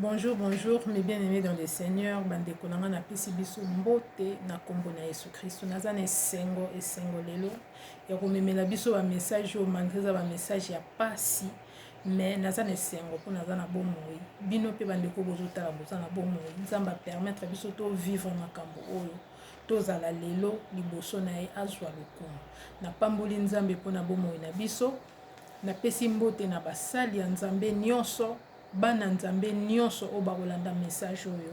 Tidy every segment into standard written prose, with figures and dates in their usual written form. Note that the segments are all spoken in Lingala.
Bonjour, bonjour, mes bien-aimés dans le Seigneur. Bandeko na nga, napesi biso mbote na kombo na Yesu Kristo. Naza na esengo, esengo lelo ya komemela biso ba message oyo, malgré eza ba message ya pasi, mais naza na esengo mpo naza na bomoi. Bino mpe bandeko bozotala, boza na bomoi. Nzambe apermettre biso tovivre makambo oyo, tozala lelo liboso na ye, azwa lokumu. Napamboli Nzambe mpona bomoi na biso. Napesi mbote na basali ya Nzambe nyonso, bana Nzambe nyonso oyo bakolanda message oyo.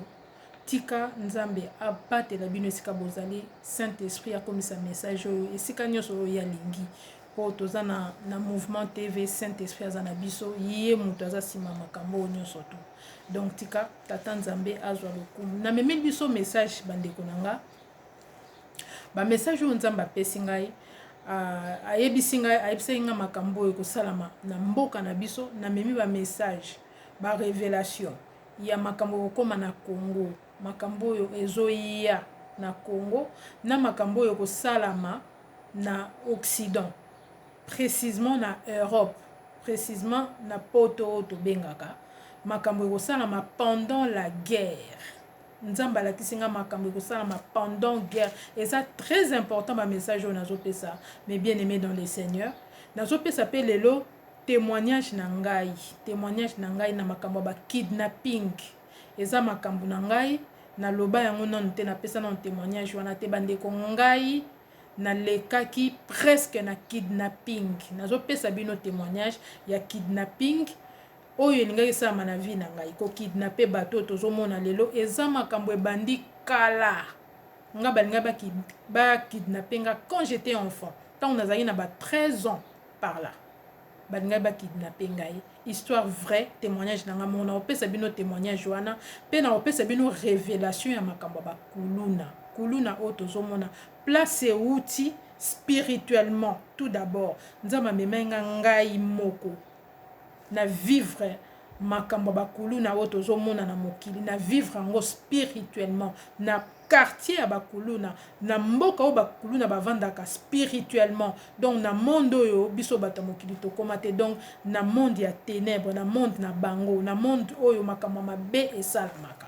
Tika Nzambe abatela bino esika bozali. Saint Esprit akomisa message oyo esika nyonso oyo ye alingi, mpo toza na Mouvement TV. Saint Esprit aza na biso, ye moto aza nsima makambo oyo nyonso tu. Donc tika Tata Nzambe azwa lokumu. Namemeli biso message, bandeko na nga, bamessage oyo Nzambe apesi ngai. Ayebisi ngai, ayebisaki ngai makambo oyo ekosalama na mboka na biso. Namemi bamessage, barévélation ya makambo ekokóma na Congo, makambo oyo ezoya na Congo, na makambo oyo ekosalama na Occident, précisement na Europe, précisement na Poto oyo tobengaka. Makambo ekosalama pendant la guerre, Nzambe alakisi nga makambo ekosalama pendant guerre. Eza très important, bamessage oyo nazopesa, mes bien aimés dans le Seigneur. Nazopesa mpe lelo témoignage na ngai, témoignage na ngai na makambo ya bakidnapping. Eza makambo na ngai, naloba yango nanu te, napesa nanu témoignage wana te. Bandeko, ngai nalekaki presque na kidnapping. Nazopesa bino témoignage ya kidnapping oyo elingaki esalama na vie na ngai. Kokidnapper bato oyo tozomona lelo eza makambo ebandi kala. Nga balingaki bakidnapper nga quand j'étais enfant, ntango nazalaki na ba 13 ans par là, balingaki bakidnapper ngai. Histoire vraie, témoignage na ngai moko. Naopesa bino témoignage wana mpe naopesa bino révélation ya makambo ya bakuluna, kuluna oyo tozomona, place euti spirituellement. Tout d'abord, Nzambe amemai nga ngai moko na vivre makambo ya bakuluna oyo tozomona na mokili, na vivre yango spirituellement na quartier ya bakuluna, na mboka oyo bakuluna bavandaka spirituellement, donc na monde oyo biso bato ya mokili tokóma te, donc na monde ya ténèbre, na monde na bango, na monde oyo makambo ya mabe esalamaka.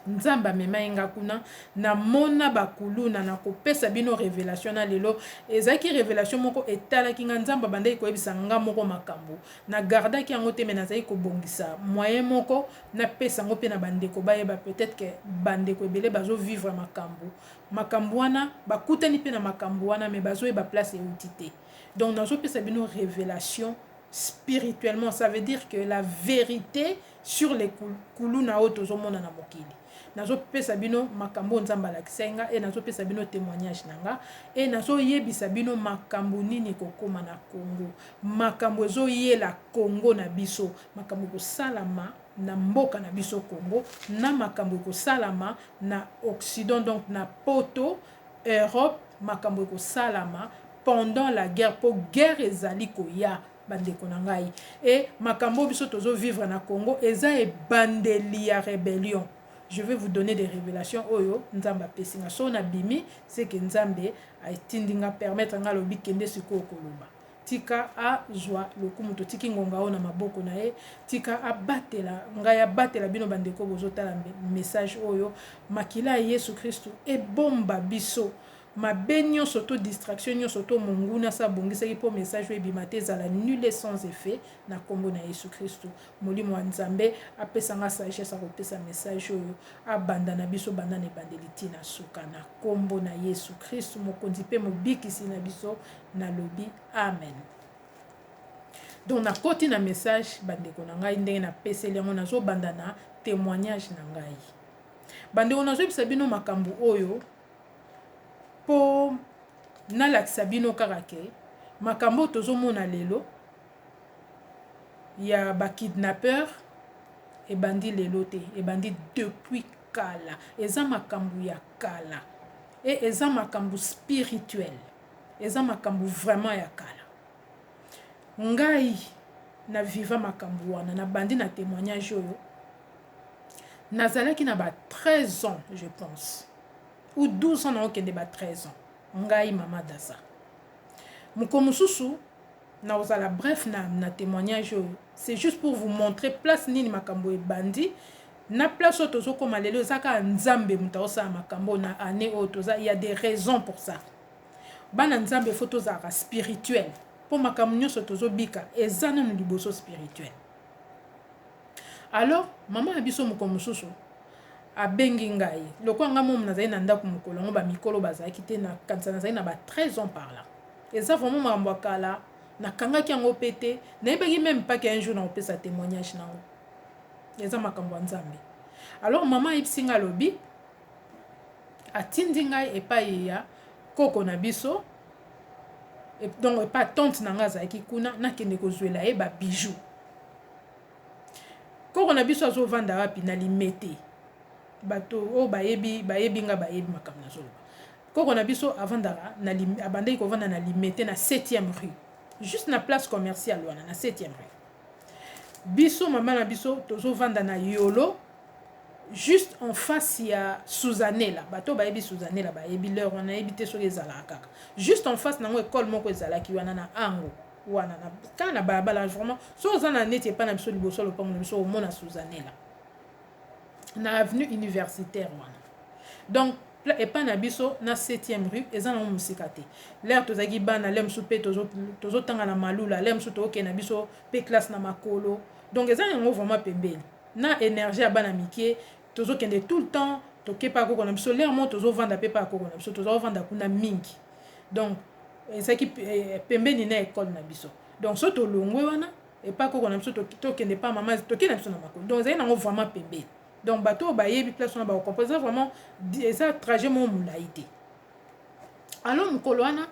Nzambe amemai nga kuna, namona bakuluna. Nakopesa bino révélation na lelo. Ezalaki révélation moko etalaki nga. Nzambe abandaki koyebisa nga moko makambo, nagardaki yango te, mais nazalaki kobongisa moyen moko napesa yango mpe na bandeko bayeba. Peut-être que bandeko ebele bazovivre makambo wana, bakutani mpe na makambo wana, mais bazoyeba place euti te. Donc nazopesa bino révélation spirituellement, ça veut dire que la vérité sur les kuluna oyo tozomona na mokili. Nazopesa bino makambo oyo Nzambe alakisai nga e nazopesa bino témoignage na nga e nazoyebisa bino makambo nini ekokóma na Congo, makambo ezoyela Congo na biso, makambo ekosalama na mboka na biso Congo, na makambo ekosalama na Occident, donc na Poto, Europe, makambo ekosalama pendant la guerre, mpo guerre ezali koya, bandeko na ngai. E makambo oyo biso tozovivre na Congo eza ebandeli ya rébellion. Je vais vous donner des révélations oyo Nzambe apesi nga. So nabimi, c'est que Nzambe atindi nga, permettre nga, alobi kende sikoyo koloba. Tika azwa lokumu. Totiki ngonga oyo na maboko na ye. Tika abatela ngai, abatela bino bandeko bozotala message oyo. Makila ya Yesu Kristu ebomba biso. Mabe nyonso to distraction nyonso to monguna asa abongisaki mpo message oyo ebima te, ezala nul et sans effet na nkombo na Yesu Kristu. Molimo ya Nzambe apesanga sagesse akopesa message oyo, abanda na biso banda na ebandeli ntina suka, na nkombo na Yesu Kristu, Mokonzi mpe Mobikisi na biso, nalobi amen. Donc nakoti na message, bandeko na ngai, ndenge napeseli yango. Nazobanda na témoignage na ngai. Bandeko, nazoyebisa bino makambo oyo mpo nalakisa bino kaka ke makambo oyo tozomona lelo ya bakidnappeur ebandi lelo te, ebandi depuis kala. Eza makambo ya kala e eza makambo spirituel, eza makambo vraiment ya kala. Ngai na viva makambo wana. Nabandi na témoignage oyo. Nazalaki na ba 13 ans, je pense, ou 12 ans, naokende ba 13 ans. Ngai mama Daza, moko mosusu. Nakozala bref na témoignage oyo, c'est juste pour vous montrer place nini makambo ebandi na place oyo tozokóma lelo. Eza kaka Nzambe moto aosala makambo na année oyo toza. Il y a des raisons pour ça. Bana Nzambe, faut tozalaka spirituel, mpo makambo nyonso tozobika eza nanu liboso spirituel. Alors mama na biso, moko mosusu abengi ngai. Lokola ngai momo nazali na ndako mokolo yango, bamikolo bazalaki te. Nakanisa nazali na ba 13 ans par là. Eza vraiment makambo ya kala, nakangaki yango mpe te. Nayebaki même pas que un jour nakopesa témoignage nango. Eza makambo ya Nzambe. Alors mama ayebisi ngai, alobi atindi ngai epai ya koko na biso, donc epai tante na ngai azalaki kuna, nakende kozwela ye babijou. Koko na biso azovanda wapi? Na Limete. Bato oyo bayebi, bayebi nga, bayebi makambo nazoloba. Koko na biso avandaka, abandaki kovanda na Limete, na 7e rue, juste na place commerciale wana na 7e rue. Biso, mama na biso, tozovanda na Yolo, juste en face ya Suzanela. Bato bayebi Suzanela bayebi l'heure wana, nayebi te soki ezalaka kaka. Juste en face nango, ekole moko ezalaki wana na ango wana, kaka na balabala. Vraiment, so oza na neti epai na biso, liboso ya lopango na biso, omona Suzanela na avenue Universitaire wana. Donc epai na biso na 7e rue eza nango mosika te. L'heure tozalaki bana, l'heure mosusu mpe tozotanga na Malula, l'heure mosusu tokokende na biso mpe classe na makolo. Donc eza yango vraiment pembeni. Na énergie ya bana mike, tozokende tout le temps. Tokepa koko na biso, l'heure moko tozovanda mpe pa koko na biso, tozovanda kuna mingi. Donc ezalaki pembeni na ekole na biso. Donc so tolongwe wana epa koko na biso, tokende pa mama, tokende na biso na makolo. Donc ezali nango vraiment pembeni. Donc bato oyo bayebi place wana bakocomprendre. Eza vraiment, eza trajet moko molai te. Alors mokolo wana,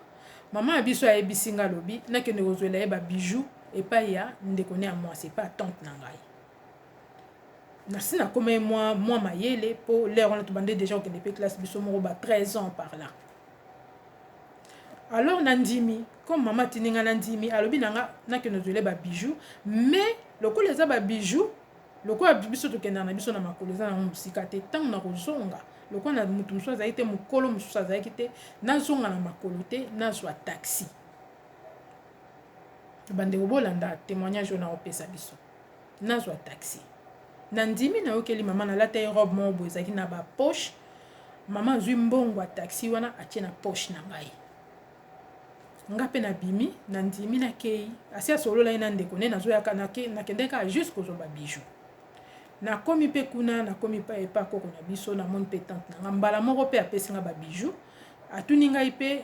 mama ya biso ayebisi nga, alobi nakende kozwela ye babijou epai ya ndeko ne ya mwasi, epai ya tante na ngai. Nasi nakoma ye mwa mayele, mpo l'heure wana tobande déjà kokende mpe classe biso moko, ba 13 ans par là. Alors nandimi, comme mama atindi ngai, nandimi. Alobi na nga nakende ozwele babijou, mais lokola eza babijou, lokola biso tokendaka na biso na makolo, eza nango mosika te, ntango na kozonga, lokola na motu mosusu azalaki te, mokolo mosusu azalaki te, nazonga na makolo te, nazwa taxi. Bandeko, bolanda témoignage oyo naopesa biso. Nazwa taxi, nandimi, nayokeli mama. Nalata ye robe moko boye ezalaki na bapoche. Mama azwi mbongo ya taxi wana, atie na poche na ngai. Nga mpe nabimi, nandimi, nakei. Asi asolola ye na ndeko nde nazoyaka. Nakende kaka juste kozwa babijou. Nakomi mpe kuna, nakomi epa koko na biso, namoni mpe tante na nga mbala moko mpe apesi nga babijou. Atuni ngai mpe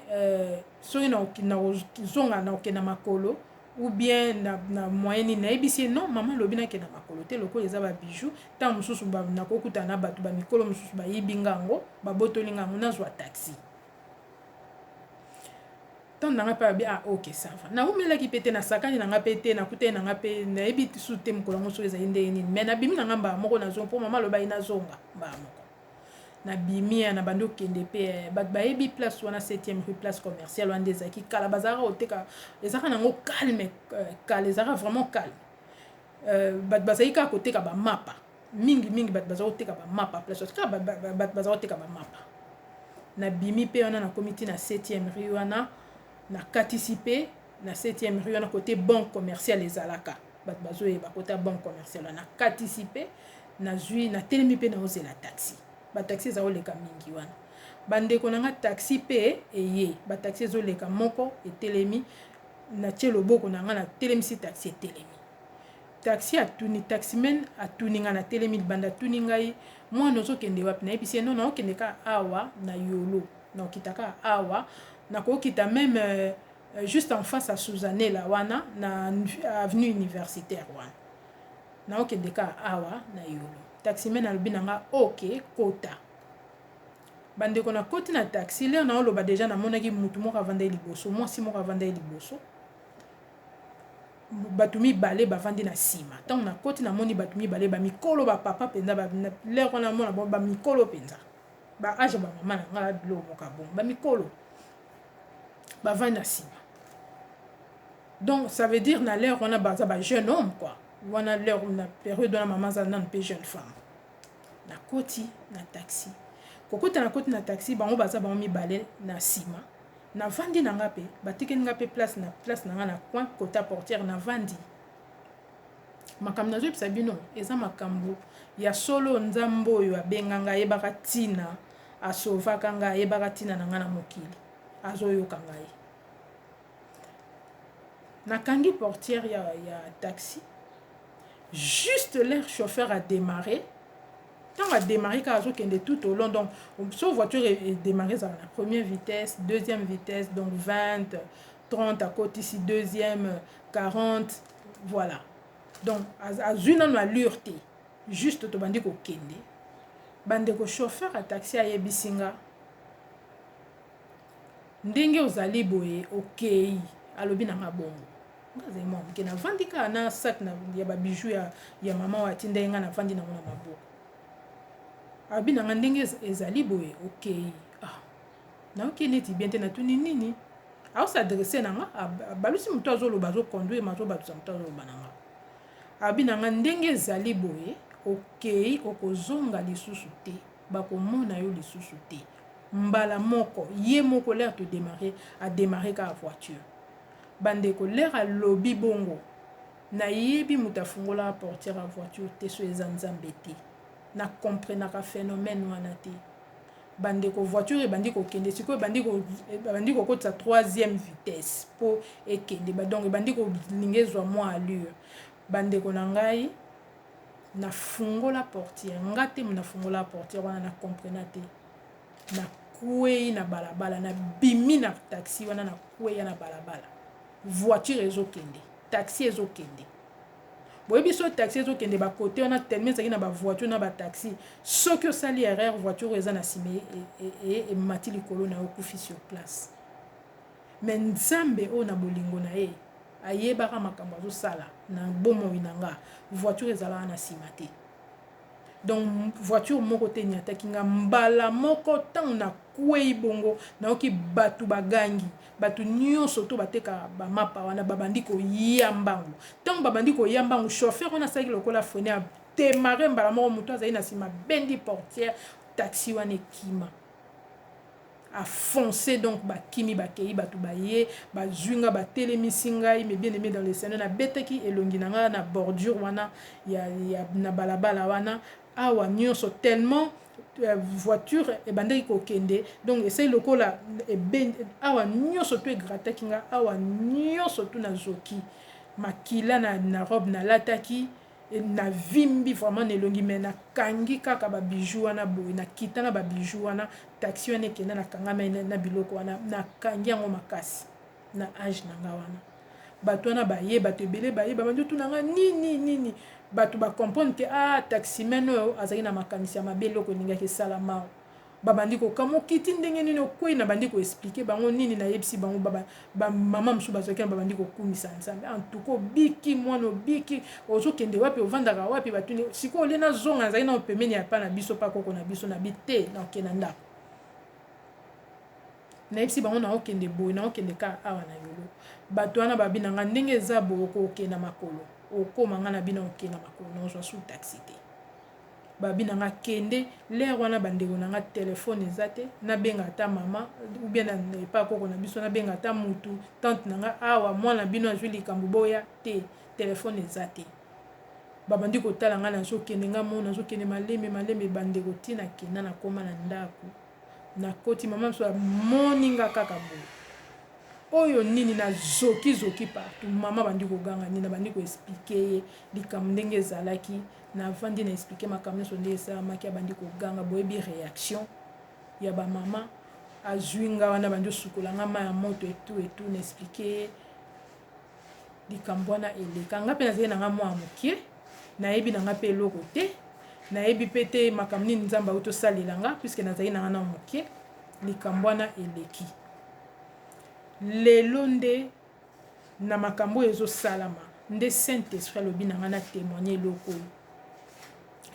soki nakozonga, nakokenda makolo ou bien na moyen nini. Nayebisi ye: non mama, alobi nakenda makolo te, lokola eza babijou, ntango mosusu nakokutana na bato, bamikolo mosusu bayibi nga yango, babotoli nga yango, nazwa taxi. Ntango na nga mpe abi: ah ok, ça va. Naumelaki mpe te, nasakani na nga mpe te, nakutani na nga mpe, nayebi su te mokolo yango soki ezali ndenge nini, mais nabimi na nga mbala moko, nazonga, mpo mama alobaki nazonga mbala moko. Nabimi ya na bandi okende mpe. Bato bayebi place wana, 7e rue, place commerciale wana nde ezalaki kala, bazalaka koteka. Ezalaka nango calme kala, ezalaka vraiment calme. Bato bazalaki kaka koteka bamapa mingimingi, bato bazala koteka bamapa place kaka, bato bazala koteka bamapa. Nabimi mpe wana, nakomi ti na 7e rue wana, nakatisi mpe na 7e rue wana, côté banque commerciale ezalaka. Bato bazoyeba côté banque commerciale wana. Nakatisi mpe, nazwi, natelemi mpe, naozela taxi. Bataxi eza koleka mingi wana. Bandeko na nga, taxi mpe eye, bataxi ezoleka, moko etelemi. Natie loboko na nga, natelemisi taxi, etelemi. Taxi atuni, taximan atuni nga, natelemi libanda, atuni ngai: mwana, ozokende wapi? Nayebisi ye: non, naokende kaka awa na Yolo, naokita kaka awa, nakokita même juste en face ya Suzanela wana, na avenue Universitaire wana, naokende kaka awa na Yolo. Taximan alobi na nga: ok, kota. Bandeko, nakoti na taxi. L'heure naoloba déjà, namonaki mutu moko avanda ye liboso, mwasi moko avanda ye liboso, bato mibale bavandi na nsima. Ntango nakoti, namoni bato mibale, bamikolo, bapapa mpenza. L'heure wana namona bango bamikolo mpenza, baage ya bamama na nga, biloko moko ya bongo, bamikolo bavandi na nsima. Donc ça veut dire na l'heure wana baza bajeune homme quoi. Wana l'heure na période wana, mama aza nanu mpe jeune femme. Nakoti na taxi, kokota, nakoti na taxi, bango baza bango mibale na nsima. Navandi na nga mpe batikeli nga mpe place na place na nga na coin kota portière, navandi. Makambo nazoyebisa bino eza makambo ya solo. Nzambe oyo abenga nga ayebaka ntina asovaka nga, ayebaka ntina na nga na mokili, azoyoka ngai. Nakangi portière ya taxi, juste l'heure chauffeur a démarré. Ntango adémarré kaka, azokende tout au long. Donc so voiture edémarré, ezala na première vitesse, deuxième vitesse, donc 20, 30, akotisi deuxième, 40, voilà. Donc azwi nano allure te, juste tobandi kokende. Bandeko, chauffeur ya taxi ayebisi nga: "Ndenge ozali boye, okei." Alobi na nga bongo. Nga azali mwa moke, navandi kaka na sac ya babijoux ya mama oyo atindai nga, navandi nango na maboko. Alobi na nga: "Ndenge ezali boye, okei." Ah, nayoki neti bien te. Natuni: "Nini?" Aos'adresser na nga, abalusi moto azoloba, azoconduire ma azobalusa moto azoloba na nga. Alobi na nga: "Ndenge ezali boye, okei, okozonga lisusu te, bakomona yo lisusu te." Mbala moko ye moko, l'heure todémarre, adémarre kaka voiture. Bandeko, l'heure alobi bongo, nayebi moto afungolaka portière ya voiture te so eza Nzambe te. Nakomprenaka phénomène wana te. Bandeko, voiture ebandi kokende. Sikoyo ebandi kokotisa troisième vitesse mpo ekende, donc ebandi kolinga ezwa mwa allure. Bandeko na ngai, nafungola portière nga te, nafungola portière wana, nakomprena te. Nakwei na balabala, nabimi na taxi wana, nakweya na balabala. Voiture ezokende, taxi ezokende. Boyebi so taxi ezokende bakote wana, tellement ezalaki na bavoiture na bataxi, soki osali erreur, voiture oyo eza na nsima emati likolo na yo, okufi sur place. Mais Nzambe oyo na bolingo na ye ayebaka makambo azosala na bomoi na nga. Voiture ezalaka na nsima te, donc voiture moko te enyataki nga. Mbala moko ntango nakwei bongo, nayoki bato bagangi. Bato nyonso to batekaka bamapa wana babandi koya mbangu. Ntango babandi koya mbangu, chauffeur wana asalaki lokola frein, adémarre mbala moko. Moto azali na nsima bendi portière, taxi wana ekima, afonce. Donc bakimi, bakei, bato baye, bazwi nga, batelemisi ngai. Mais bien aimé dans le Seigneur, nabetaki elongi na ngai na bordure wana ya na balabala wana awa nyonso, tellement voiture ebandaki kokende. Donc esali lokola awa nyonso to egrataki nga awa nyonso to nazoki makila na robe nalataki, navimbi vraiment na elongi. Mais nakangi kaka babijoux wana boye, nakita na babijoux wana. Taxi wana ekenda, nakangama na biloko wana, nakangi yango makasi. Na age na nga wana, bato wana baye, bato ebele baye, babandi otuna nga nini nini. Bato bacomprendre ke ah, taximan oyo azalaki na makanisi ya mabe, eloko elingaki esalama. Babandi kokama: "Okiti ndenge nini? Okwei?" Na bandi koexpliquer bango nini, nayebisi bango. Bamama mosusu bazwaki na babandi kokumisa Nzambe: "Antuka obiki, mwana, obiki. Ozokende wapi? Ovandaka wapi?" Batuni. Sikoyo olie nazonga, nazalaki na pembeni ya pa na biso, pa koko na biso. Nabi te, nakokende ndako. Nayebisi bango naokende boye, naokende kaka awa na Yolo. Bato wana babi na nga: "Ndenge eza boye, okokenda makolo, okóma." Nga na bino, okenda makolo, nazwa su taxi te. Babi na nga: "Kende." L'heure wana, bandeko na nga, telefone eza te, nabenga ata mama ou bien epa koko na biso, nabenga ata mutu, tante na nga awa: "Mwana bino azwi likambo, boya." Te, telefone eza te. Babandi kotala nga, nazokende nga mo, nazokende malembe malembe. Bandeko, ntina kenda, nakóma na ndako, nakoti, mama mosusu amoni nga kaka boye: "Oyo nini?" Nazokizoki partout. Mama bandi koganga nini. Bandi koexpliquer ye likambo ndenge ezalaki. Navandi, na expliquer makambo nyonso ndenge esalamaki. Abandi koganga. Boyebi réaction ya bamama. Azwi nga wana, bandi osukola nga mai ya moto etu etu. Na expliquer ye likambo wana eleka. Nga mpe nazali na nga mwa mokie, nayebi na nga mpe eloko te, nayebi mpe te makambo nini Nzambe auti osalela nga, puisque nazali na nga na mokie. Likambo wana eleki. Lelo nde na makambo oyo ezosalama nde Saint Esprit alobi na nga na témoigne eloko oyo.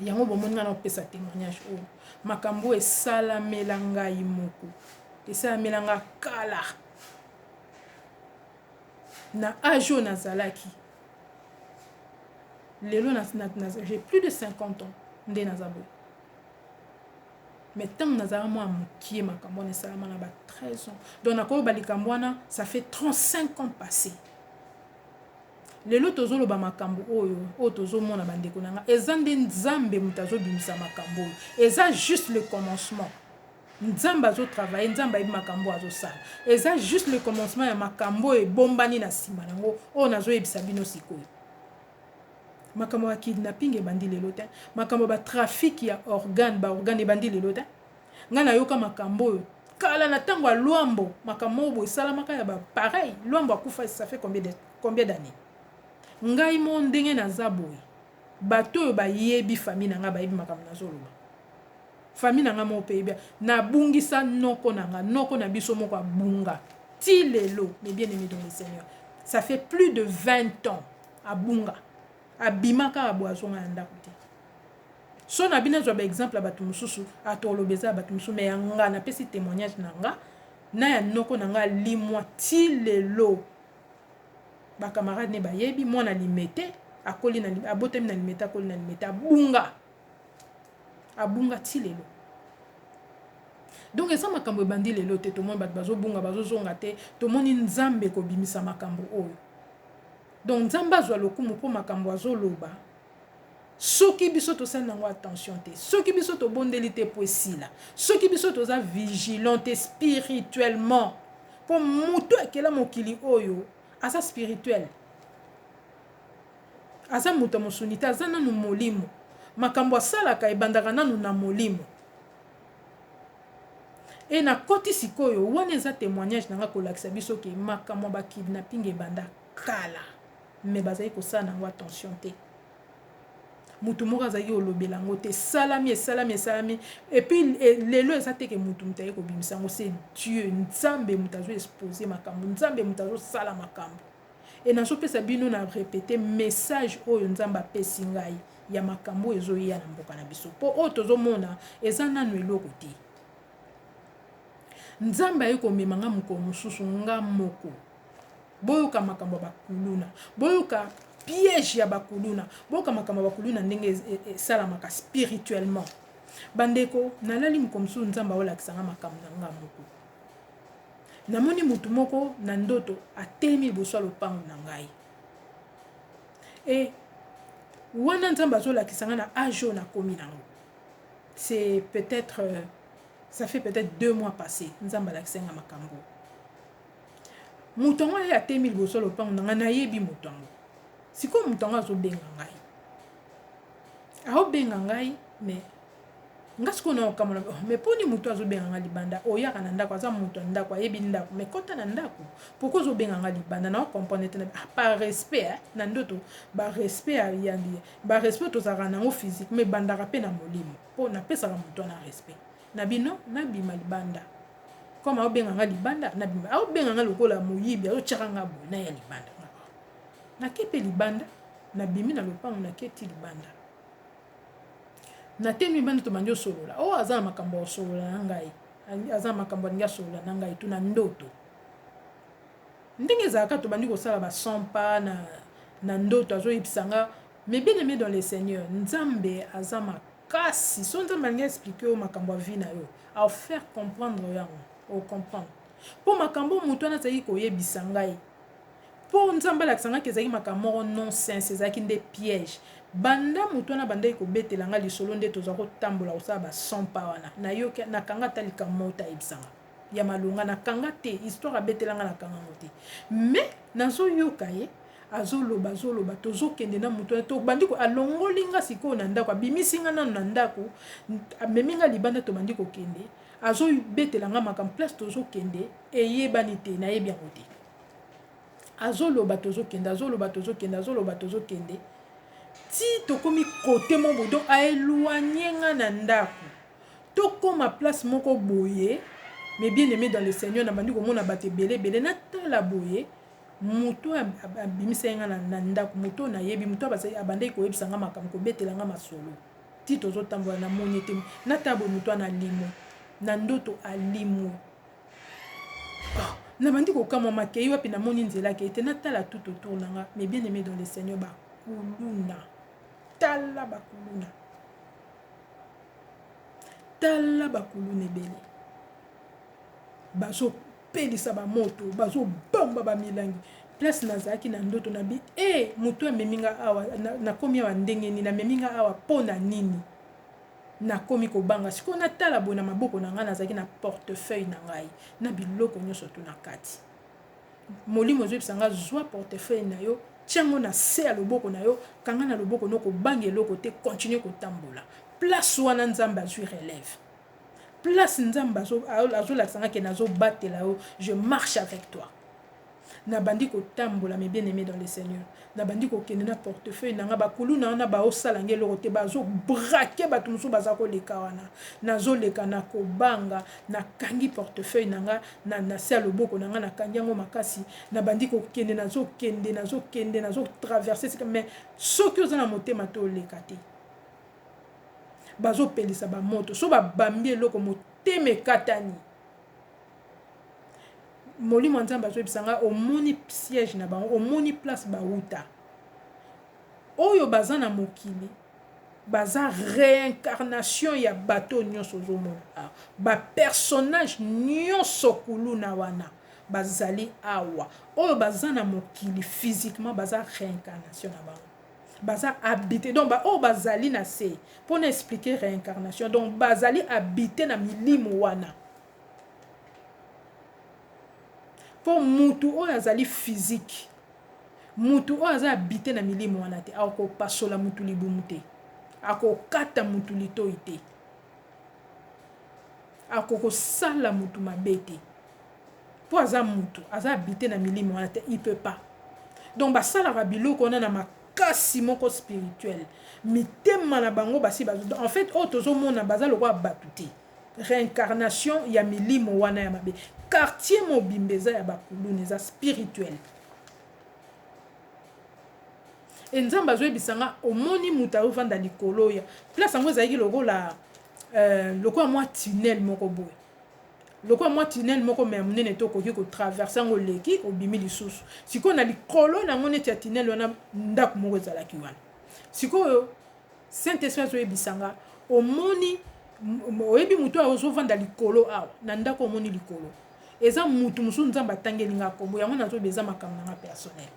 Yango bomoni nga na kopesa témoignage oyo. Makambo oyo esalamela ngai moko, esalamela nga kala na age oyo nazalaki. Lelo j'ai plus de 50 ans nde naza boye. Mais ntango nazalaka mwa mokie, makambo wana esalama na ba 13 ans. Donc nakoyoba likambo wana, ça fait 35 ans passé. Lelo tozoloba makambo oyo, oyo tozomona, bandeko na nga, eza nde Nzambe moto azobimisa makambo oyo. Eza juste le commencement. Nzambe azotravaille, Nzambe ayebi makambo oyo azosala. Eza juste le commencement ya makambo oyo ebombani na nsima nango, oyo nazoyebisa bino sikoyo. Makambo ya kidnapping ebandi lelo te. Makambo ya batrafic ya organe, baorgane ebandi lelo te. Ngai nayoka makambo oyo kala, na ntango ya Lwambo. Makambo oyo boye esalamaka ya bapareil. Lwambo akufa, ça fait combien d'années? Ngai mo ndenge naza boye, bato oyo bayebi famille na ngai bayebi makambo nazoloba. Famille na ngai moko mpe yebi, nabungisa noko na nga, noko na biso moko abunga ti lelo. Mais bien aimé dans le Seigneur, ça fait plus de 20 ans abunga. Abima kaka boye, azonga na ndako te. So na bino, azwa baexemple ya bato mosusu, atoloba eza ya bato mosusu, mais ya nga, napesi témoignage na nga na ya noko na nga. Alimwa ti lelo. Bacamarade ne bayebi, mwana Limete, akoli na, abotami na Limete, akoli na Limete, abunga, abunga ti lelo. Donc eza makambo ebandi lelo te. Tomoni bato bazobunga, bazozonga te. Tomoni Nzambe kobimisa makambo oyo. Donc Nzambe azwa lokumu, mpo makambo azoloba, soki biso tosali nango attention te, soki biso tobondeli te po esila, soki biso toza vigilant te spirituellement, mpo moto akela mokili oyo aza spirituel, aza moto ya mosuni te, aza nanu molimo. Makambo asalaka ebandaka nanu na molimo. E nakoti sikoyo wana, eza témoignage na nga kolakisa biso ke makambo ya bakidnapping ebanda kala, mais bazali kosala nango attention te. Motu moko azalaki kolobela yango te. Esalami, esalami, esalami. Et puis lelo eza te ke motu aye kobimisa yango. C'est Dieu, Nzambe moto azo expose makambo, Nzambe moto azosala makambo. E nazopesa bino na répété message oyo Nzambe apesi ngai ya makambo oyo ezoya na mboka na biso, mpo oyo tozomona eza nanu eloko te. Nzambe aye komema nga mokolo mosusu, nga moko. Boyoka makambo ya bakuluna, boyoka piège ya bakuluna, boyoka makambo ya bakuluna ndenge esalamaka spirituellement. Bandeko, nalali mokolo mosusu, Nzambe aolakisanga makambo na nga moko. Namoni motu moko na ndoto atelemi liboso ya lopango na ngai. E wana Nzambe azolakisa nga na age oyo nakomi nango, c'est peut-être ça fait peut-être 2 mois passé. Nzambe alakisa nga makambo. Moto yango aye, atemi liboso ya lopango na ngai. Nayebi moto yango. Sikoyo moto yango azobenga ngai, aobenga ngai, mais nga sikoyo na okamona, oh, mais mponi moto azobenga nga libanda? Oyaka na ndako, aza moto ya ndako, ayebi ndako, mais kota na ndako. Pourquoi ozobenga nga libanda? Na ocomprendre te. Ah, par respect, eh? Na ndoto, barespect ya barespect tozalaka nango physique, mais ebandaka mpe na molimo, mpo napesaka moto wana respect na bino. Nabima libanda, comme aobenga nga libanda, nabima. Aobenga nga lokola moyibi, azotyaka nga boye. Naya libanda, nake mpe libanda. Nabimi na lopango, naketi libanda, natemi libanda, tobandi osolola. Oyo aza na makambo ya kosolola na ngai, aza na makambo alingi asolola na ngai. Tuna ndoto ndenge ezalaka, tobandi kosala basompa na ndoto. Azoyebisa nga, mais bien aimé dans le Seigneur, Nzambe aza makasi. So Nzambe alingi explique oyo makambo ya vie na yo, aofaire comprendre yango, ocomprendre. Mpo makambo moto wana azalaki koyebisa ngai, mpo Nzambe alakisa ngaki, ezalaki makambo moko non sens, ezalaki nde piège. Banda moto wana bandaki kobetela nga lisolo, nde toza kotambola kosala basompa wana, nayoki, nakanga ata likambo moko te ayebisanga ya malonga, nakanga te. Histoire abetelanga, nakanga yango te. Mais nazoyoka ye azoloba, azoloba, tozokende na moto wana, tobandi, alongoli nga sikoyo na ndako, abimisi nga nano na ndako, amemi nga libanda, tobandi kokende, azobetela nga makambo. Place tozokende eyebani te, nayebi yango te. Azoloba, tozokende, azoloba, tozokende, azoloba, tozokende, ti tokomi kote moko boye. Donc aéloigne nga na ndako, tokóma place moko boye. Mais bien aimé dans le Seigneur, nabandi komona bato ebele ebele. Natala boye, moto abimisa nga na ndako, moto oyo nayebi, moto abandaki koyebisa nga makambo, kobetela nga masolo ti tozotambola, namoni ete natala boye, moto wana alimwe na ndoto, alimwe. Oh, nabandi kokamwa, makei wapi? Namoni nzela akei te. Natala tout autour na nga, mais bien aimé dans le Seigneur, bakuluna, tala bakuluna. Tala bakuluna ebele bazopelisa bamoto, bazobamba bamilangi. Place nazalaki na ndoto na bi e eh, moto amemi nga awa, nakomi awa ndenge nini? Amemi nga awa mpo na nini? Nakomi kobanga sikoyo. Natala boye na maboko na ngai, nazalaki na portefeuille na ngai na biloko nyonso tu na kati. Molimo ezoyebisa nga: zwa portefeuille na yo, tiango na se ya loboko na yo, kanga na loboko no, kobanga eloko te, continue kotambola. Place wana Nzambe azwi relève, place Nzambe azolakisa nga ke nazobatela yo, je marche avec toi. Nabandi kotambola, mes bien aimé dans le Seigneur, nabandi kokende na portefeuille na nga. Bakuluna wana baosala nga eloko te, bazobraquer bato mosusu baza koleka wana. Nazoleka na kobanga, nakangi portefeuille na nga na se ya loboko na nga, nakangi yango makasi. Nabandi kokende, nazokende, nazokende, nazotraverser sika. Mais soki oza na motema te, oleka te. Bazopelisa bamoto, so babambi eloko, motema ekatani. Molimo ya Nzambe azoyebisa nga: omoni siège na bango, omoni place bauta. Oyo baza na mokili baza réincarnation ya bato nyonso ozomona awa, bapersonnage nyonso kuluna wana bazali awa. Oyo baza na mokili physiquement baza réincarnation na bango, baza habité. Donc baoyo bazali na se, mpona expliquer réincarnation, donc bazali habité na milimo wana. Mpo mutu oyo azali physique, mutu oyo aza habité na milimo wana te, akopasola mutu libumu te, akokata mutu litoi te, akokosala mutu mabe te, mpo aza mutu aza habité na milimo wana te, il peut pas. Donc basalaka biloko wana na makasi moko spirituel, mitema na bango basi. En fait, oyo tozomona baza lokola bato te, réincarnation ya milimo wana ya mabe. Quartier mobimba eza ya bakuluna, eza spirituel. E Nzambe azoyebisa nga: omoni moto azovanda likolo ya place yango, ezalaki lokola mwa tunnel moko boye, lokola mwa tunnel moko me ya monene te, okoki kotraverser yango, oleki, obimi lisusu. Sikoyo na likolo nango neti ya tunnel wana, ndako moko ezalaki wana. Sikoyo Saint Esprit azoyebisa nga: omoni, oyebi motu oyo azovanda likolo awa na ndako, omoni likolo, eza mutu mosusu Nzambe atangeli nga kombo yango. Nazoyeba eza makambo na nga personnel.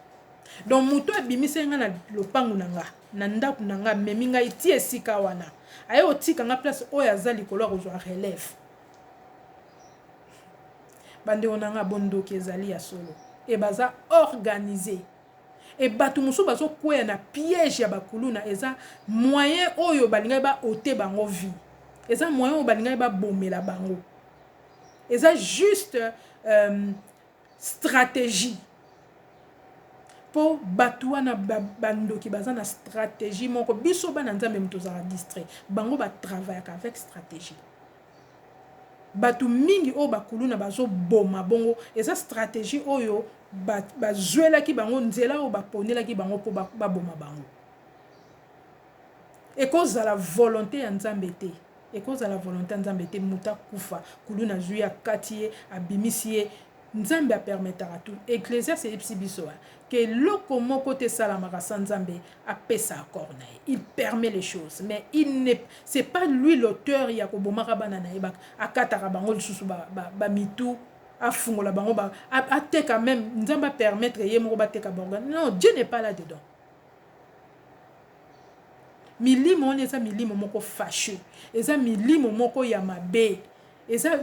Donc motu abimiseli nga na lopangu na nga, na ndako na nga, amemi ngai ti esika wana, aye kotika nga place oyo aza likolo, akozwa relève. Bandeko na nga, bondoki ezali ya solo e baza organisé e bato mosusu bazokweya na piège ya bakuluna. Eza moyen oyo balingaki baôter bango vie, eza moyen oyo balingaki babomela bango, eza juste stratégie. Mpo bato wana bandoki baza na stratégie moko. Biso bana Nzambe, moto ozalaka distrait, bango batravaillaka avec stratégie. Bato mingi oyo bakuluna bazoboma bongo, eza stratégie oyo bazwelaki bango, nzela oyo baponelaki bango mpo baboma bango. Ekozala volonté ya Nzambe te, ekozala volonté ya Nzambe te moto akufa. Kuluna azwi, akati ye, abimisi ye. Nzambe apermettaka tout. Ecclésiaste eyebisi biso ke eloko moko te esalamaka sa Nzambe apesa accord na ye. Il permet les choses, mais il ne c'est pas lui l'auteur ya kobomaka bana na ye. Akataka bango lisusu bamitu, afungola bango, ateka même. Nzambe apermettre ye moko bateka baorgane? Non, Dieu n'est pas là dedans. Milimo wana eza milimo moko fâcheux, eza milimo moko ya mabe, eza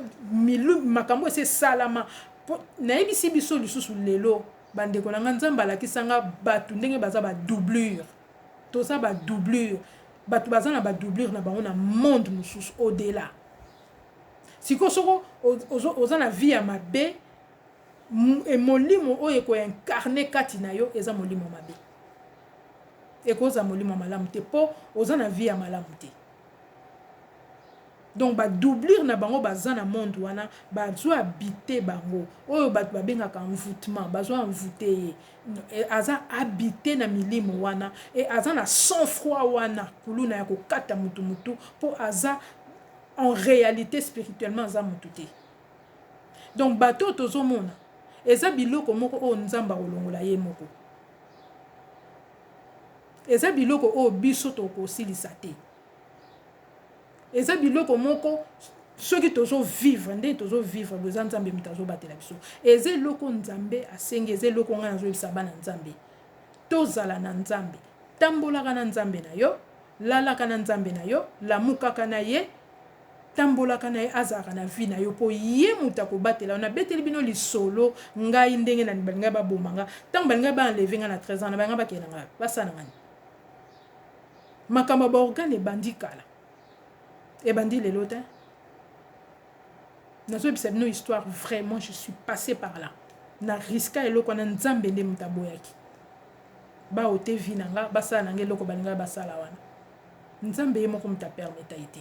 makambo esi esalama. Nayebisi biso lisusu lelo, bandeko na nga, Nzambe alakisanga bato ndenge baza badoublure. Toza badoublure, bato baza na badoublure na bango na monde mosusu au-delà. Sikoyo soko oza na vie ya mabe, molimo oyo ekoincarner kati na yo eza molimo mabe, ekozala molimo malamu te, mpo oza na vie ya malamu te. Donc badoublure na bango baza na monde wana, bazwa habiter bango, oyo bato babengaka envoûtement. Bazwa envoûte ye, aza habité na milimo wana e aza na sang froid wana. Kuluna ya kokata mutu mutu, mpo aza en réalité spirituellement aza mutu te. Donc bato oyo tozomona, eza biloko moko oyo Nzambe akolongola ye moko, eza biloko oyo biso tokosilisa te. Eza biloko moko soki tozo vivre ndenge tozo vivre boye eza Nzambe moto azobatela biso. Eza eloko Nzambe asengi, eza eloko ngai nazoyebisa bana Nzambe. Tozala na Nzambe. Tambolaka na Nzambe na yo, lalaka na Nzambe na yo, lamukaka na ye, tambolaka na ye, azalaka na vie na yo po ye moto akobatela yo. Nabeteli bino lisolo ngai ndenge na balingaki baboma nga. Tango balingaki ba enlever nga na 13 ans, na balingaki bakende na nga, basala na nga nini? Makambo ya ba organe ebandi kala. Ebandi lelo te. Nazoyebisa bino histoire vraie, moi je suis passé par là. Na riska eloko wana Nzambe nde moto aboyaki. Ba ote vie na nga, basala na nga eloko balingaki basala wana. Nzambe ye moko moto apermeta ye te.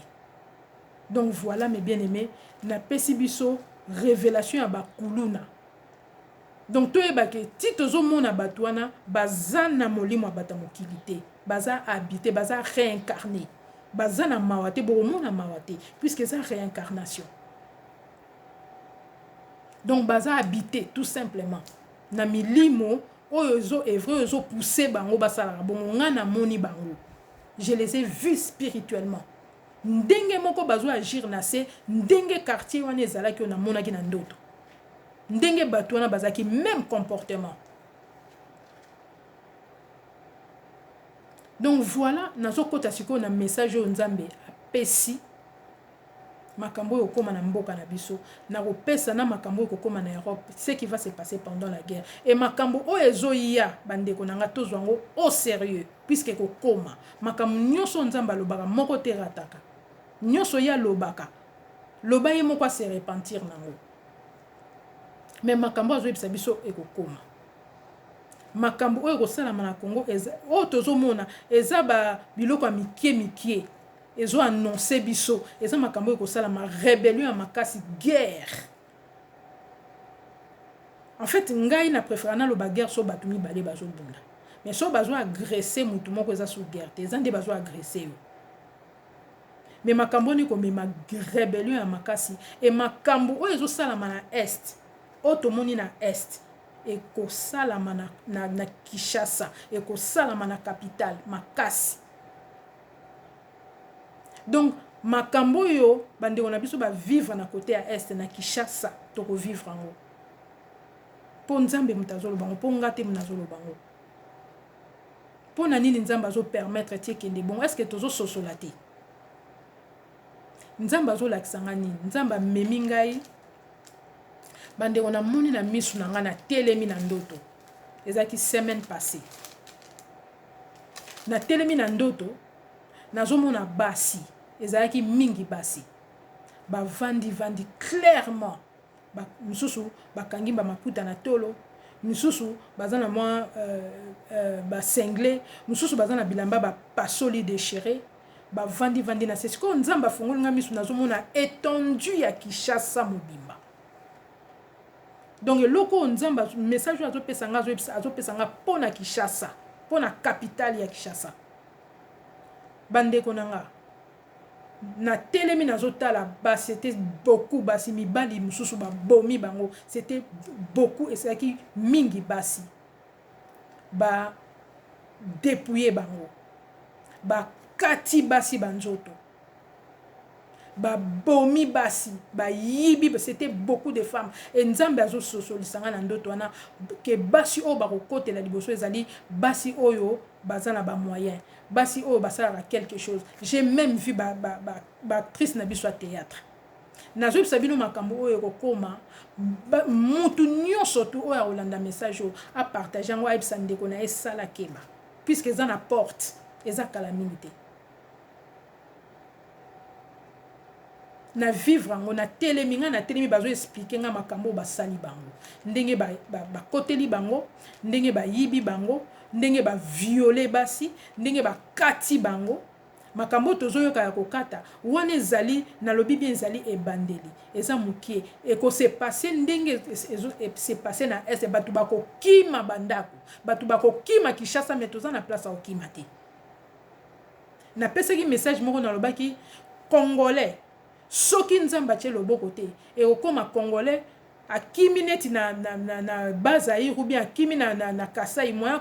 Donc voilà mes bien-aimés, napesi biso révélation ya ba kuluna. Donc toyeba ke ti tozomona bato wana baza na molimo ya bato ya mokili te, baza habite, baza réincarné. Baza na mawa te, bokomona mawa te puisque eza réincarnation. Donc baza habite tout simplement na milimo oyo ezo evre oyo ezo pousser bango basalaka bongo. Nga namoni bango, je les ai vus spirituellement ndenge moko bazo agir na se ndenge quartier wana ezalaki oyo namonaki na ndoto ndenge bato wana bazalaki même comportement. Donc voilà, nazokota sikoyo na message oyo Nzambe apesi makambo oyo ekokoma na mboka na biso, nakopesa na makambo oyo ekokoma na Europe, ce qui va se passer pendant la guerre. Et makambo oyo ezoya, bandeko na nga, tozwa yango au sérieux, puisque ekokoma. Makambo nyonso oyo Nzambe alobaka, moko te erataka. Nyonso ye alobaka, loba ye moko a se repentir nango. Mais makambo oyo azoyebisa biso ekokoma. Makambo oyo ekosalama na Congo, oyo tozomona, eza ba biloko ya mikie mikie. Ezo annoncer biso, eza makambo oyo ekosalama, rébellion ya makasi, guerre. En fait, ngai na préfère naloba guerre so bato mibale bazobunda. Mais so bazo agresser mutu moko eza sous guerre te, eza nde bazo agresser yo. Mais makambo wana ekomema rébellion ya makasi et makambo oyo ezosalama na Est, oyo tomoni na Est, ekosalama na Kinshasa, ekosalama na capitale makasi. Donc makambo oyo bandeko na biso ba vivre na côté ya Est na Kinshasa, toko vivre yango. Po Nzambe moto azoloba yango, po nga te moto azoloba yango. Po na nini Nzambe azo permettre ti ekende bongo? Est-ce que tozo sosola te? Nzambe azolakisa nga nini? Nzambe amemi ngai bandeko, namoni na misu na nga, natelemi na ndoto. Ezalaki semaine passée. Natelemi na ndoto, nazomona basi, ezalaki mingi basi. Bavandi vandi clairement. Ba misusu bakangi ba maputa na tolo, misusu baza na mwa ba singlet, misusu baza na bilamba ba pasoli déchiré, bavandi vandi na se. Sikoyo Nzambe afongoli nga misu, nazomona étendue ya Kinshasa mobimba. Donc eloko oyo Nzambe message oyo azopesa nga, azopesa nga mpo na Kinshasa, mpo na capitale ya Kinshasa. Bandeko na nga, natelemi nazotala basi, c'était beaucoup basi, mibali mosusu babomi bango, c'était beaucoup, ezalaki mingi basi. Ba dépouiller bango, bakati basi banzoto, babomi basi, bayibi, c'était beaucoup de femmes. Et Nzambe azososolisa nga na ndoto wana ke basi oyo bakokotela liboso ezali basi oyo baza na ba moyen, basi oyo basalaka quelque chose. J'ai même vu ba actrice na biso ya théâtre. Nazoyebisa bino makambo oyo ekokoma, mutu nyonso tu oyo akolanda message oyo apartage yango, ayebisa ndeko na ye sala keba, puisque eza na porte, eza kala mingi te. Na vivre yango, natelemi nga, natelemi, bazo expliquer nga makambo oyo basali bango, ndenge bakoteli bango, ndenge bayibi bango, ndenge baviole basi, ndenge bakati bango. Makambo oyo tozoyoka ya kokata wana ezali, nalobi bien, ezali ebandeli, eza mokie. Ekose passer ndenge se passer na Est, bato bakokima bandako, bato bakokima Kinshasa, mais toza na place ya kokima te. Napesaki message moko, nalobaki Congolais, soki Nzambe atie loboko te, ekokoma Congolais akimi neti na Bas-Zaïre ou bien akimi na Kasai, moyen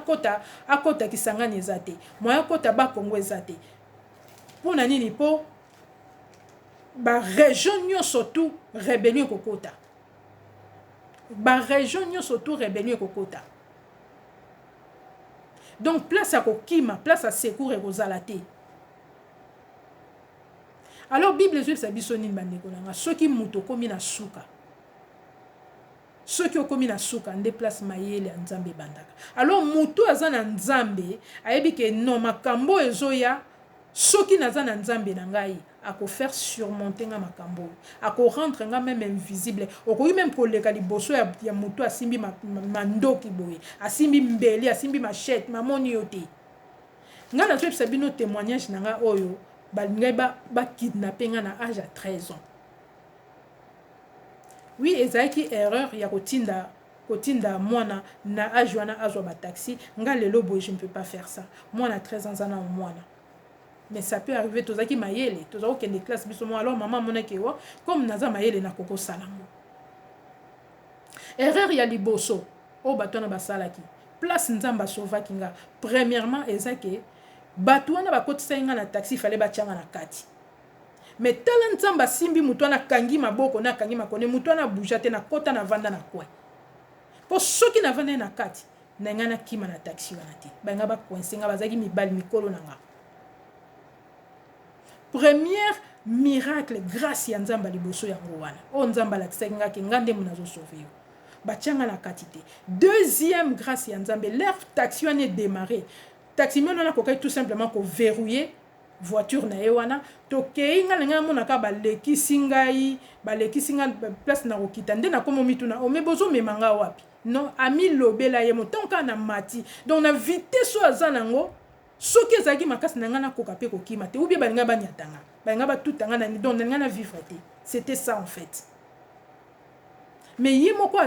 akota Kisangani eza te, moyen akota Bakongo eza te. Mpo na nini? Mpo Ba region nyonso tout rebellion ekokota. Ba region nyonso tout rebellion ekokota. Donc place ya kokima, place ya secours ekozala te. Alors Bible ezoyebisa biso nini bandeko na nga? Soki moto okomi na suka, soki okomi na suka nde place mayele ya Nzambe ebandaka. Alors moto aza na Nzambe ayebi ke non, makambo oyo ezoya, soki naza na Nzambe na ngai, ako faire surmonter nga makambo oyo, ako rendre nga meme invisible. Okoki meme koleka liboso ya moto asimbi mandoki boye, asimbi mbeli, asimbi machette, mamoni yo te. Nga nazoyebisa bino témoignage na nga oyo balingaki bakidnappe nga na age ya 13 ans. Oui, ezalaki erreur ya kotinda mwana na age wana azwa bataxi. Nga lelo boye, je ne peux pas faire ça. Mwana 13 ans aza na mwana, mais ça peut arriver. Tozalaki mayele, toza kokende classe biso mo. Alors mama amonaki ewa comme naza mayele, nakoki kosala ngo. Erreur ya liboso oyo bato wana basalaki, place Nzambe asauvaki nga premièrement, eza ke bato wana bakotisaki nga na taxi, fallait batianga na kati. Mais tala, Nzambe asimbi moto wana, akangi maboko na akangi makone, moto wana abuja te. Nakɔta, navanda na coin, mpo soki navanda ye na kati na ngai, nakima na taxi wana te, balinga bacoincer nga. Bazalaki mibali mikolo na nga. Première miracle, grâce ya Nzambe ya liboso yango wana oyo Nzambe alakisaki nga ke nga nde mo nazosauver yo, batianga na kati te. Deuxième grâce ya Nzambe, l'heure taxi wana edémarre, taximan wana akokaki tout simplement koverrouiller voiture na ye wana. Tokei, ngai na ngai namonaka balekisi ngai, balekisi ngai place na kokita nde nakoma mituna: ome bozomema nga wapi? Non, amilobela ye motango kaka na mati. Donc na vitesse oyo aza nango, soki ezalaki makasi na ngai, nakoka mpe kokima te, ou bien balinga banyatanga, balinga batutanga na, donc nalinga na vivre te. C'était ça en fait. Mais ye moko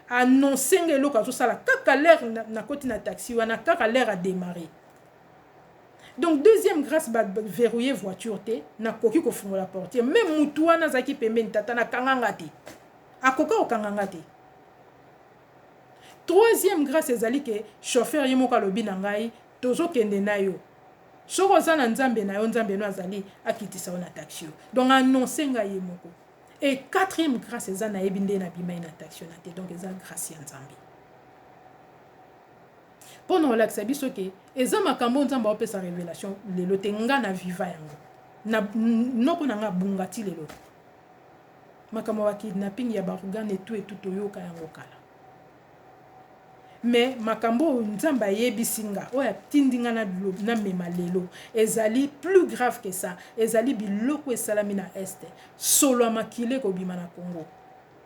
annonce nga eloko azosala kaka l'heure nakoti na taxi wana, kaka l'heure adémarre. Donc deuxième grâce, baverrouille voiture te, nakoki kofungola portière. Même mutu wana azalaki pembeni, tata nakanganga te, akoka kokanganga te. Troisième grâce ezali ke chauffeur ye moko alobi na ngai: tozokende na yo, soki oza na Nzambe na yo, Nzambe no azali akitisa yo na taxi yo. Donc annonce ngai ye moko. Et quatrième grâce eza nayebi nde nabimai na taxi wana te. Donc eza grâce ya Nzambe mpo na kolakisa biso ke eza makambo Nzambe aopesa révélation lelo te. Nga na viva yango na noko na nga abunga ti lelo. Makambo ya bakidnapping, ya baorgane etu etu, toyoka yango kala. Mais makambo oyo Nzambe ayebisi nga, oyo atindi nga namema lelo, ezali plus grave que ça. Ezali biloko esalami na Est, solo ya makila ekobima na Congo.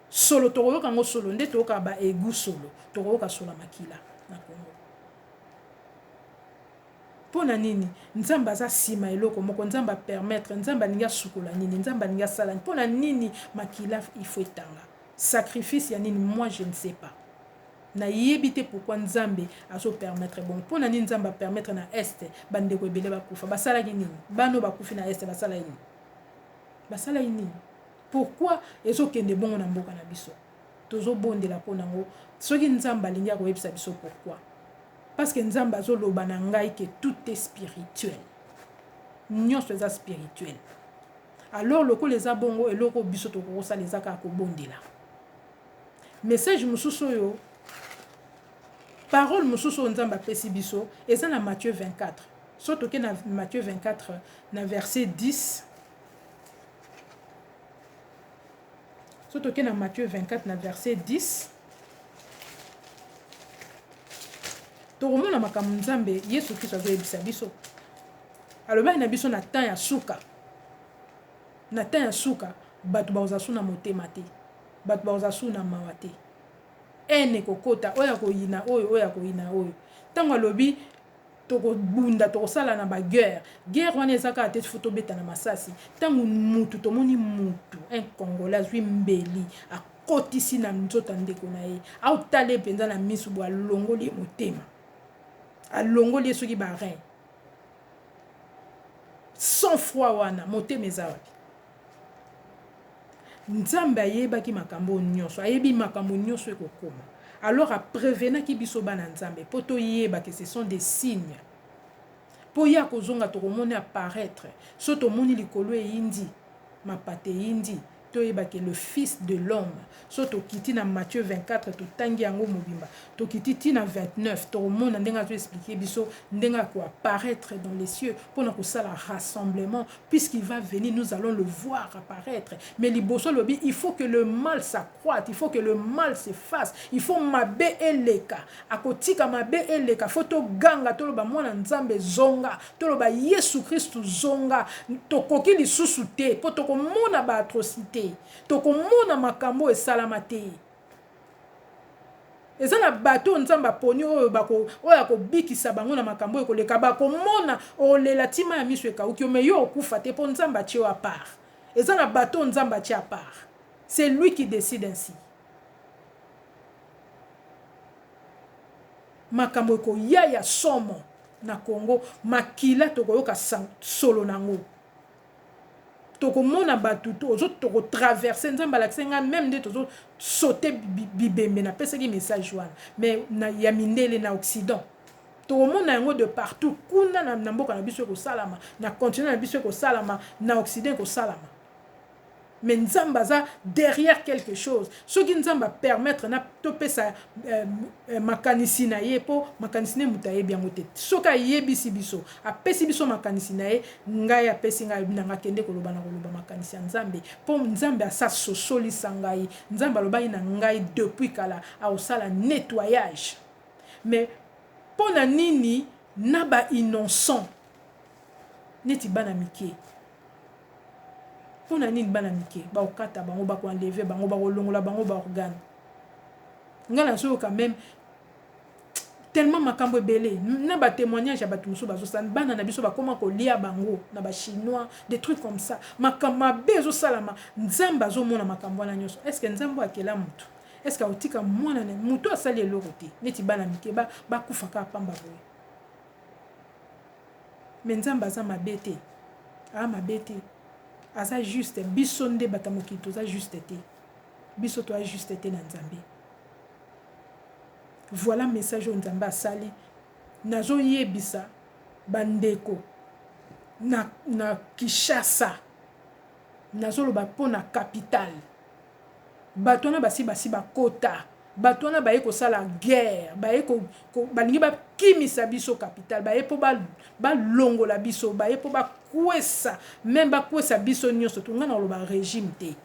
Solo tokoyoka yango, solo nde toyokaka baegu, solo tokoyoka solo ya makila na Congo. Mpo na nini? Nzambe aza nsima eloko moko. Nzambe apermettre, Nzambe alingi asukola nini? Nzambe alingi asala nini? Mpo na nini makila il faut etanga? Sacrifice ya nini? Moi, je ne sais pas, nayebi te pourquoi Nzambe azopermettre bon. Mpo na nini Nzambe apermettre na Est bandeko ebele bakufa? Basalaki nini? Bano bakufi na Est, basalaki nini? Basalaki nini? Pourquoi ezokende bongo na mboka na biso? Tozobondela mpo nango. Soki Nzambe alingi, akoyebisa biso pourquoi, parce que Nzambe azoloba na ngai ke tout est spirituel, nyonso eza spirituel. Alors lokola eza bongo, eloko biso tokokosala eza kaka kobondela. Message mosusu oyo, parole mosusu oyo Nzambe apesi biso, eza na Matthieu 24. So toke na Matthieu 24 na verset 10, so toke na Matthieu 24 na verset 10, tokomona makambo Nzambe Yesu Kristo azoyebisa biso. Alobaki na biso na temps ya suka, na temps ya suka, bato bakozala su na motema te, bato bakozala su na mawa te, ene ekokota, oyo akoyina oyo, oyo akoyina oyo. Ntango alobi tokobunda, tokosala na baguerre, guerre wana eza kaka te faut tobeta na masasi. Ntango mutu, tomoni mutu, un Congolais azwi mbeli, akotisi na nzoto ya ndeko na ye, aotala ye mpenza na misu boye, alongoli ye motema, alongoli ye soki barein, sans froid wana, motema eza wapi? Nzambe ayebaki makambo nyonso, ayebi makambo nyonso ekokoma. Alors aprévenaki biso bana Nzambe mpo toyeba ke ce sont des signes. Mpo ye akozonga, tokomoni apparaître. So tomoni likolo eyindi. Mapata eyindi. Toyeba ke le Fils de l'homme, so tokiti na Matthieu 24, totangi yango mobimba, tokiti ti na 29, tokomona ndenge azoexpliquer biso ndenge akoapparaître dans les cieux mpona kosala rassemblement. Puisqu'il va venir, nous allons le voir apparaître. Mais liboso alobi, il faut que le mal s'accroître, il faut que le mal se fasse, il faut mabe eleka. Akotika mabe eleka. Faut toganga, toloba: "Mwana Nzambe, zonga." Toloba: "Yesu Kristu, zonga, tokoki lisusu te." Mpo tokomona baatrocité, tokomona makambo esalama te. Eza na bato oyo Nzambe aponi, oyo akobikisa bango na makambo oyo ekoleka. Bakomona olela ntima ya miso ekauki yo, mais yo okufa te, mpo Nzambe atie yo à part. Eza na bato oyo Nzambe atie à part. C'est lui qui décide ainsi. Makambo ekoya ya somo na Congo. Makila, tokoyoka solo nango, tokomona bato ozo tokotraverse. Nzambe alakisi ngai même nde tozosaute bibembe. Napesaki message wana, mais na, ya mindele na Occident, tokomona yango de partout kuna. Na mboka na biso ekosalama, na continent na biso ekosalama, na Occident ekosalama. Mais Nzambe aza derrière quelque chose. Soki Nzambe apermettre na topesa makanisi na ye, mpo makanisi ne moto ayebi yango te. Soki ayebisi biso, apesi biso makanisi na ye, ngai apesi ngai nanga kende koloba na koloba makanisi ya Nzambe, mpo Nzambe asa sosolisa ngai. Nzambe alobaki na ngai depuis kala, akosala nettoyage. Mais mpo na nini na bainnocent neti bana mike? Mpo na nini bana mike bakokata bango, bakoenlever bango, bakolongola bango baorgane? Ngai nazoyoka même tellement makambo ebele na batémoignage ya bato mosusu bazosala. Bana na biso bakóma kolia bango na Bachinois, des trucs comme ça. Makambo mabe ezosalama. Nzambe azomona makambo wana nyonso. Est ce que Nzambe akela motu, est ce que akotika mwana na motu asali eloko te, neti bana mike, bakufa kaka pamba boye? Mais Nzambe aza mabe te, aa mabe te, aza juste. Biso nde bato ya mokili toza juste te, biso toza juste te na Nzambe. Voilà message oyo Nzambe asali. Nazoyebisa bandeko na Kinshasa, nazoloba mpo na capitale. Bato wana basi bakota. Bato wana baye kosala guerre, baye balingi bakimisa biso capitale, baye mpo balongola biso, baye mpo bakwesa, même bakwesa biso nyonso. To ngai na koloba régime te,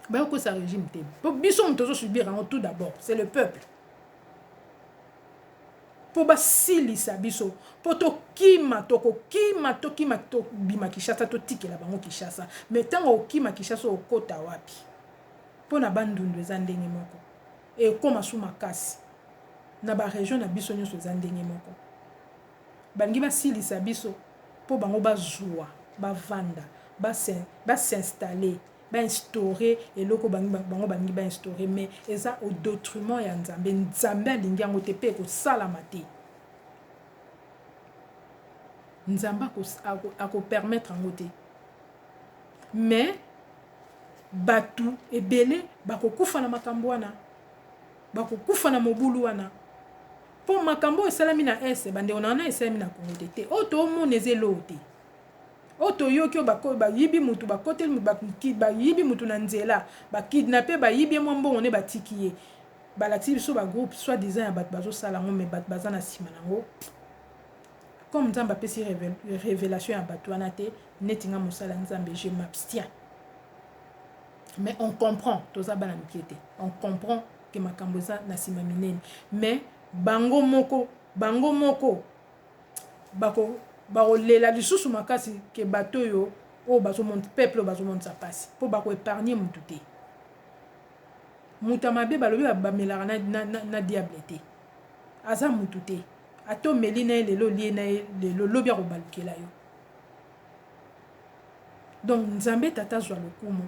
baye kokwesa régime te, mpo biso moto tozosubir yango tout d'abord, c'est le peuple. Mpo basilisa biso, mpo tokima, tokokima, tokima, tobima Kinshasa, totikela bango Kinshasa. Mais ntango okima Kinshasa, okota wapi? Mpo na Bandundu eza ndenge moko, ekóma su makasi na baregion na biso nyonso, eza ndenge moko. Balingi basilisa biso mpo bango bazwa, bavanda, basinstalle, bainstaure eloko bango balingi bainstaure. Mais eza au détriment ya Nzambe. Nzambe alingi yango te, mpe ekosalama te. Nzambe akopermettre yango te. Mais bato ebele bakokufa na makambo wana, bakokufa na mobulu wana, mpo makambo oyo esalami na Est, bandeko na wana, esalami na Kongo te te. Oyo toomona eza eloo te. Oyo toyoki, oyo bayibi mutu, bakoteli, bayibi mutu na nzela, bakidnappe, bayibi ye mwa mbongo nde batiki ye. Balakisi biso bagroupe soit disant ya bato bazosala yango, mais bato baza na nsima nango. Comme Nzambe apesi révélation ya bato wana te, neti nga mosala Nzambe, je m'abstiens. Mais on comprend, toza bana mike te, on comprend ke makambo eza na nsima minene. Mais bango moko bakolela lisusu makasi ke bato oyo bazomonisa peuple, oyo bazomonisa mpasi, mpo bakoépargne mutu te. Moto ya mabe, balobi bamelaka na diable te, aza mutu te. Ata omeli na ye lelo, olie na ye lelo, lobi akobalukela yo. Donc Nzambe Tata azwa lokumu.